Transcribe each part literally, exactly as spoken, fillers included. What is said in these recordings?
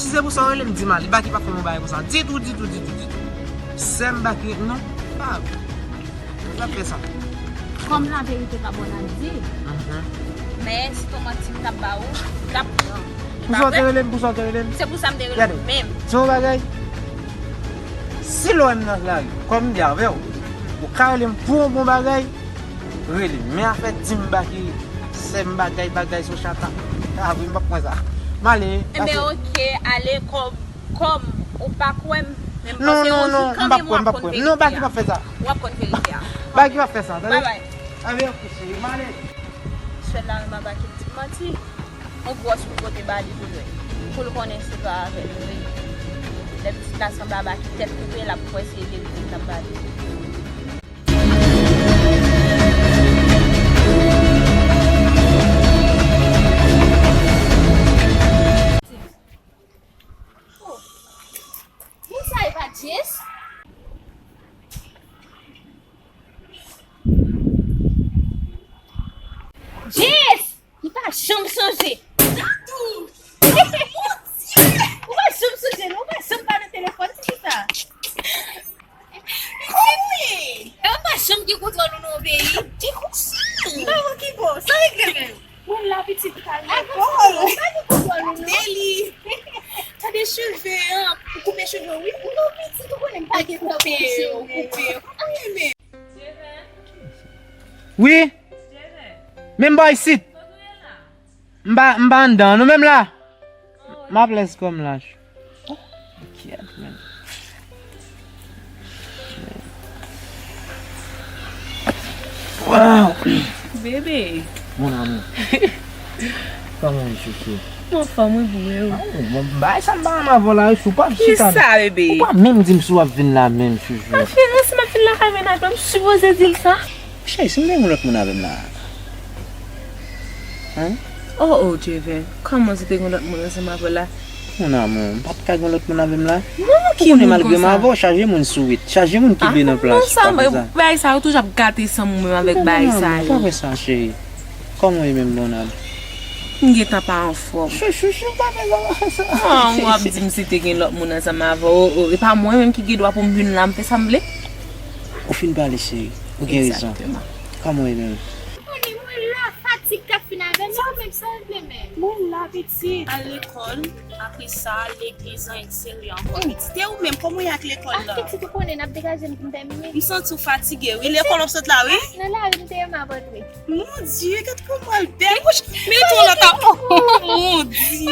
Se pou sa w rele m di m ale. Baky pa fè m yon bagay konsa ditou, ditou, ditou, ditou. Sè m, Baky, non, pa vre. Sa fè sa. Kòm laverite pa bon ap di. Mhm. Men si t on manti m t ap ba ou, m t ap pran. Pou sa w te rele m, pou sa w te rele m. Se pou sa m te rele w menm. Se yon bagay. Si lè w wè m nan lari, kòm m di avè w, ou ka rele m pou yon bon bagay, rele m. Men afè di m Baky, sè m bagay, bagay sou chata. A wi, m p ap pran sa. M ale. Enben, oke, ale kòm, kòm ou pa kwè m, men m panse yon jou kanmenm w ap konn verite a. Non, non, non, m p ap kwè, m p ap kwè. Non, Baky p ap fè sa. W ap konn verite a. Baky p ap fè sa, tande? Bye bye. Avè w, cheri, m ale. Sèl la, m ap Baky di m manti. Yon gwòs pou pote ba li pou l wè. Pou l konnen se pa avè l vre. Lè pitit la sanble a Baky tèt koupe, l ap kwè se verite m t ap ba li. Oh. Moun sa e pa Jess? Jess! Li pa janm chanje. Tatou! Mon Dye! Ou pa janm chanje, non? Ou pa janm pa nan telefòn, se ki sa? Kòman? E ou pa janm gen kontwòl ou nan yon peyi? Ki kontwòl? Mwen ki bon, sa regle menm. Mwen la pitit pa gen kontwòl. Ou pa gen kontwòl ou, non? Deli! Tande cheve an, ou koupe cheve, wi. Non, pitit, ou konnen m pa gen tan pou cheve. Ou koupe, ou koupe. Kòman menm? Wi. Men m bò isit. M pa, m pa anndan an, nou menm la? M ap lès kò m la. Oh, kyèt, men. Wow! Bebe. Mon amour. Kòman w ye, chouchou? M anfòm, wi, pou ou. Ah, bon, bagay sa m pa renmen avè w la, chou, pa chita. Kisa, bebe? Ou pa menm di m si w ap vin la menm, chouchou. Pa fè anyen, si m ap vin lakay mennaj mwen, m sipoze di l sa. Cheri, si m te gen lòt moun avè m la. Hein? Oh, oh, Jeven, kòman si te gen lòt moun ansanm avè w la? Mon amour, m pa t ka gen lòt moun avè m la. Non, ki moun konsa? Ou konnen malgre m avè w, chaje moun sou rit, chaje moun kenbe nan plas. Ah, non, sa, bagay sa yo toujou ap gate san m menm avèk bagay sa yo. Non, non, non, pa fè sa, cheri. Kòman w ye menm, Bonab? M gentan pa anfòm. Chouchou, chou, pa fè sa, pa fè sa. Ah, w ap di m si te gen lòt moun ansanm avè w. Oh, oh, e pa mwen menm ki gen dwa pou m vin la, m fè sa m vle. Ou fin pale, cheri. Ou gen rezon. Egzakteman. Kòman w ye menm? Konnen mwen la, fatig k ap fin avè m, sa menm, sa vle menm. Mwen la, pitit. Al lekòl, apre sa, legliz an, etsetera ankò. Pitit, e ou menm, kòman w ye ak lekòl la? Ah, pitit, ou konnen, n ap degaje m pou m tèmine. M santi w fatige, wi. Lekòl w ap sot la, wi. Ah, nan lari, m te renmen ap antre. Mon Dye, gad kòman l bèl. Mete w nan ta. Mon Dye.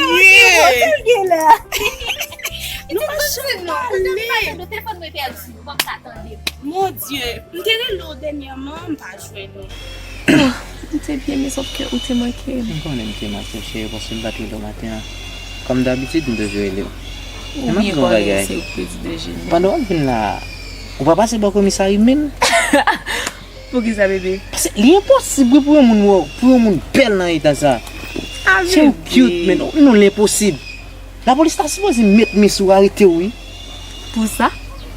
Sa l gen la? Nou pa janm pale. Telefòn mwen pèdi, ou pa ka tande. Mon Dye, m te rele w dènyèman, m pa jwenn ou. M te byen, men sòf ke ou te manke m. M konnen m te manke w, cheri, paske m pa t rele w maten an. Kòm dabitid, m toujou rele w. Ou byen konnen se ou k te di de jeni. Pandan w ap vin la, ou pa pase bò komisarya menm? Poukisa, bebe? Paske li enposib, wi, pou yon moun wè w, pou yon moun bèl nan eta sa. Ah, bebe. Se yon cute, men, non, l enposib. Lapolis ta sipoze met men sou w, arete w, wi. Pou sa?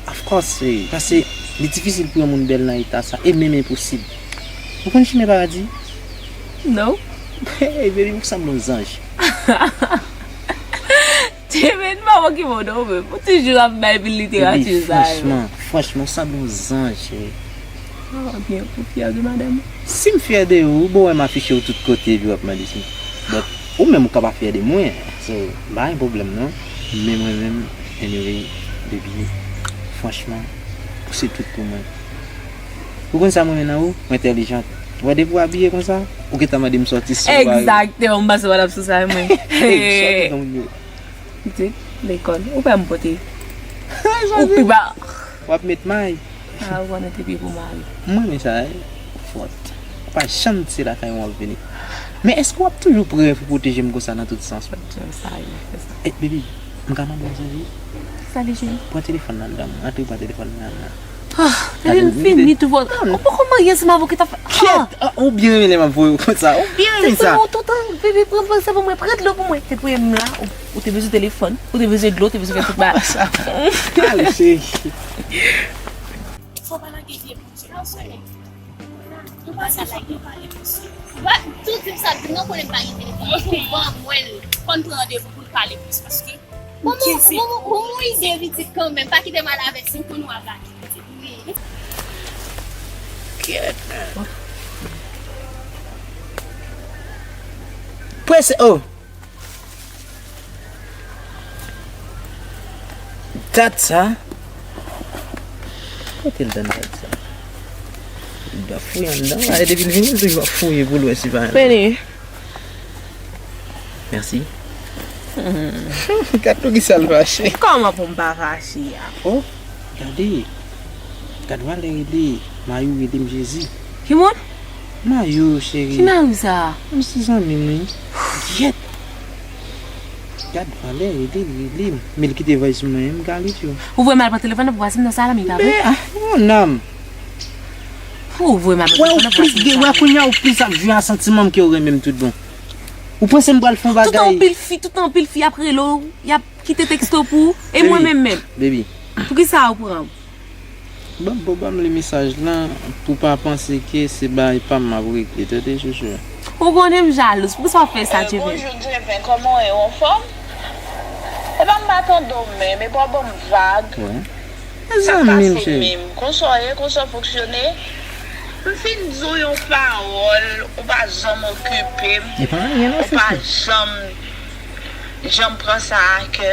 Of course, wi. Paske li difisil pou yon moun bèl nan eta sa, e menm enposib. Ou konn chimen paradi? Non. Hey, baby, ou sanble yon zanj. Te men pa okipe w non, men ou toujou ap bay pil literati sa yo. Franchman, franchman, ou sanble yon zanj, cheri. Ah, byen, ou fyè de madanm ou? Si m fyè de ou, bon, wè m afiche w tout kote, epi w ap mande si. But, ou menm ou ka pa fyè de mwen. So, m pa gen pwoblèm non. Men mwen menm, anyway, baby, franchman, ou se tout pou mwen. Ou konn sa m renmen nan ou? Ou entèlijant. Ou wè depi w abiye konsa, ou gentan mande m sòti sou bagay. Egzakteman, m panse w t ap sou sa, mwen. Hey, sòti nan moun yo. Pitit, lekòl. Ou pa m pote. Ou pi ba. W ap met may. Ah, ou pa mete pye pou mari. Mwen, men sa, eh, fòt. Ou pa janm di se lakay mwen w ap vini. Men èske w ap toujou prè pou pwoteje m konsa nan tout sans? Janm sa, yo, fè sa. Eh, baby, m ka mande w yon sèvis? Sa li, cheri? Pran telefòn nan, dam. Antre, pran telefòn nan. Ah, tande m fini tou fò. Ou poko marye ansanm avè w ki t ap fè. Kyèt! Ah, ou byen renmen lè m ap voye w konsa. Ou byen renmen sa. Telefòn mwen toutan, bebe, pran, pran sa pou mwen, pran dlo pou mwen. Te premye m la, ou, ou te bezwen telefòn, ou te bezwen dlo, ou te bezwen fè tout bagay. Ale, cheri. Fò pa lage vye plis, non, sè. Nou pa se fòk nou pale plis. Tou di m sa, di m non, konnen m pa gen telefòn. Ou ban mwen l. Fò n pran randevou pou n pale plis, paske Bon, bon, bon, bon, bon, wi, gen pitit kanmenm. Pa kite m al avè si w konn w ap lage pitit. Wi. Kèt. Prese, oh. Dat sa. Kote l tann dat sa? Li dwe ap fouye anndan. Gade depi l vini, l toujou ap fouye pou l wè si pa. Vini. Mèsi. Gad pou kisa l fache. Kòman pou m pa fache a? Oh, gade. Gad valè rele. Mayou rele m Jezi. Ki moun? Mayou, cheri. Ki Mayou sa? M se zanmi m, wi. Gyèt. Gad valè rele, rele m. Men l kite voice mwen, m ka li yo. Ou voye m al pran telefòn nan pou pase m nan salami, pa vre? Men, ah, mon âme. Pou ou voye m al pran telefòn nan pou pase m nan salami. Wè, ou plis gen, wè, kounye a ou plis ap jwe a santiman m ke ou renmen m tout bon. Ou panse m pral fè yon bagay? Tout anpil fi, tout anpil fi ap rele w, y ap kite teksto pou ou, e mwen menm menm. Baby. Pou ki sa ou pran m? Ban, bon, ban m li mesaj lan, pou pa panse ke se bagay pa m m ap regle, tande, chouchou. Ou konnen m jalous, pou ki sa w ap fè sa, Jeven? Bonjou, Jeven, kòman w ye, ou anfòm? E pa m pa tande w menm, e pa w ban m vag. Wè. Sa k pase menm? Konsa w ye, konsa w fonksyone? M fin di w yon pawòl, ou pa janm okipe m, ou pa janm, janm pran sa a kè.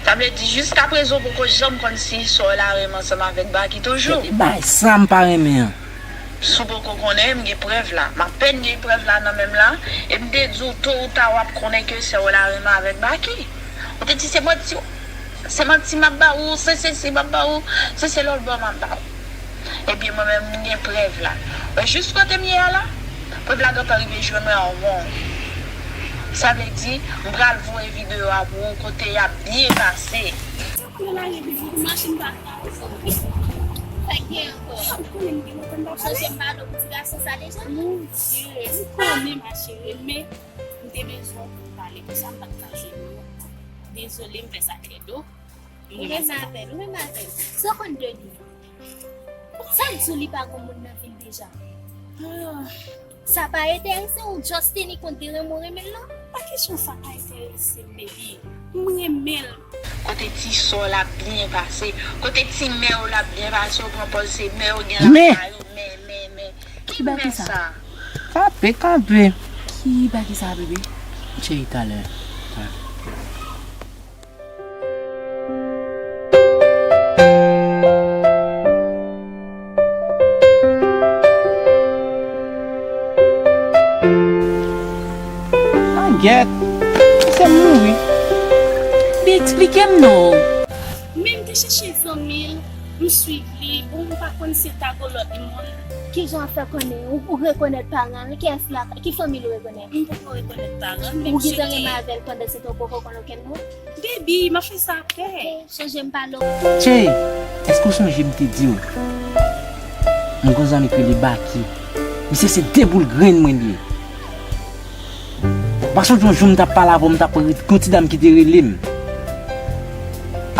Sa vle di, jiskaprezan, ou poko janm konn si Sòla renmen ansanm avèk Baky toujou. Bay sa m pa renmen an. Si w poko konnen, m gen prèv la. M apèn gen prèv la nan men m la. E m te di w, to ou ta, w ap konnen ke Sòla renmen avèk Baky. Ou te di, se manti, se manti m ap ba ou, se sesi m ap ba ou, se se lòt bò m ap ba ou. Ebyen, mwen menm, m gen prèv la. Wè jis kote m ye a la? Prèv la gentan rive jwenn mwen an won. Sa vle di, m pral voye videyo a pou ou kote y ap byen pase. Sa konnen la gen vizit machin pa ka. Fèk gen ankò. Ou konnen m gen lontan m pa pale. Sonje m pale pou ti gason sa deja? Mon Dye, m konnen ma chérie, men m te bezwen w pou m pale pou sa m pa t ka jwenn ou. Dezole, m fè sa klè do. Ou menm avè l, ou menm avè l. Sa w konn de li? Sa k di w li pa gon moun nan vil deja? Ah. Sa pa enterese w, Justin, li konn te renmen w renmen l non? Pa kesyon sa pa enterese m, baby. M renmen l. Kote ti sè w la ap byen pase, kote ti mè w la ap byen pase, ou pran pòz se mè w gen lakay ou, men, men, men. Ki mè sa? Kanpe, kanpe. Ki bagay sa, bebe? Cheri, talè. Agyèt, se mouri. Li eksplike m non. Men m te chèche zanmi l, m swiv li, bon, m pa konn si l ta gon lòt moun. Kijan w fè konnen? Ou, ou rekonèt paran l? Kiyès la, ki fanmi l ou rekonèt? M poko rekonèt paran l, men m cheke. Ou gentan renmen avè l pandan se tan ou poko konn okenn moun? Baby, m ap fè sa apre. Chanje m pale w. Che, èske w sonje m te di w? M gon zanmi ki rele Baky. Misye se de boul grenn mwen li ye. Ou pa sonje yon jou m t ap pale avè w, m t ap ret, gon ti dam ki te rele m.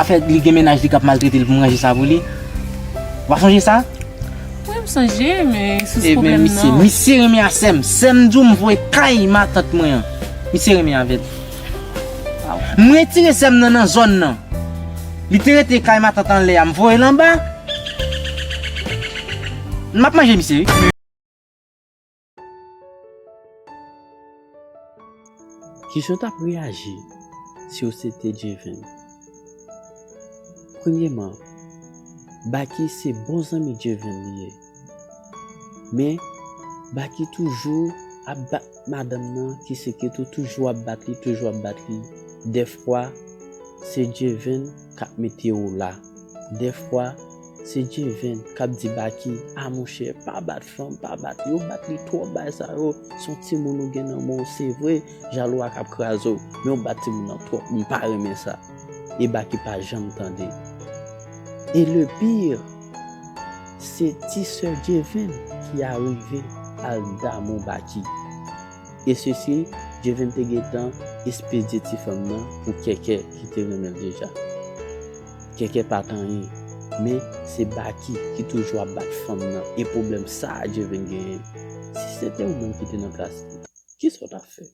Afè li gen mennaj li k ap maltrete l pou m ranje sa pou li. Ou pa sonje sa? Wi, m sonje, men sous pwoblèm nan. Misye, misye renmen a sè m. Sè m di w m voye kay matant mwen an. Misye renmen avè l. M retire sè m nan nan zòn nan. Li te rete kay matant anlè a, m voye l anba. M ap manje misye, wi. Kijan w t ap reyaji si w se te Jeven? Premyeman, Baky se bon zanmi Jeven li ye. Men, Baky toujou ap bat madanm nan, ki se Ketou, toujou ap bat li, toujou ap bat li. Dèfwa, se Jeven k ap mete w la. Dèfwa, se Jeven k ap di Baky, "A monchè, pa bat fanm, pa bat li, ou bat li twòp, bagay sa yo, se yon timoun ou gen nan men w, se vre, jalou a k ap kraze w, men ou bat timoun nan twòp, m pa renmen sa." E Baky pa janm tande. E le pire, se ti sè Jeven ki arive al damou Baky. E sesi, Jeven te gentan espedye ti fanm nan pou Kèkè ki te renmen l deja. Kèkè pa t anyen, men se Baky ki toujou ap bat fanm nan, e pwoblèm sa a Jeven genyen. Si se te ou menm ki te nan plas li, kisa w t ap fè?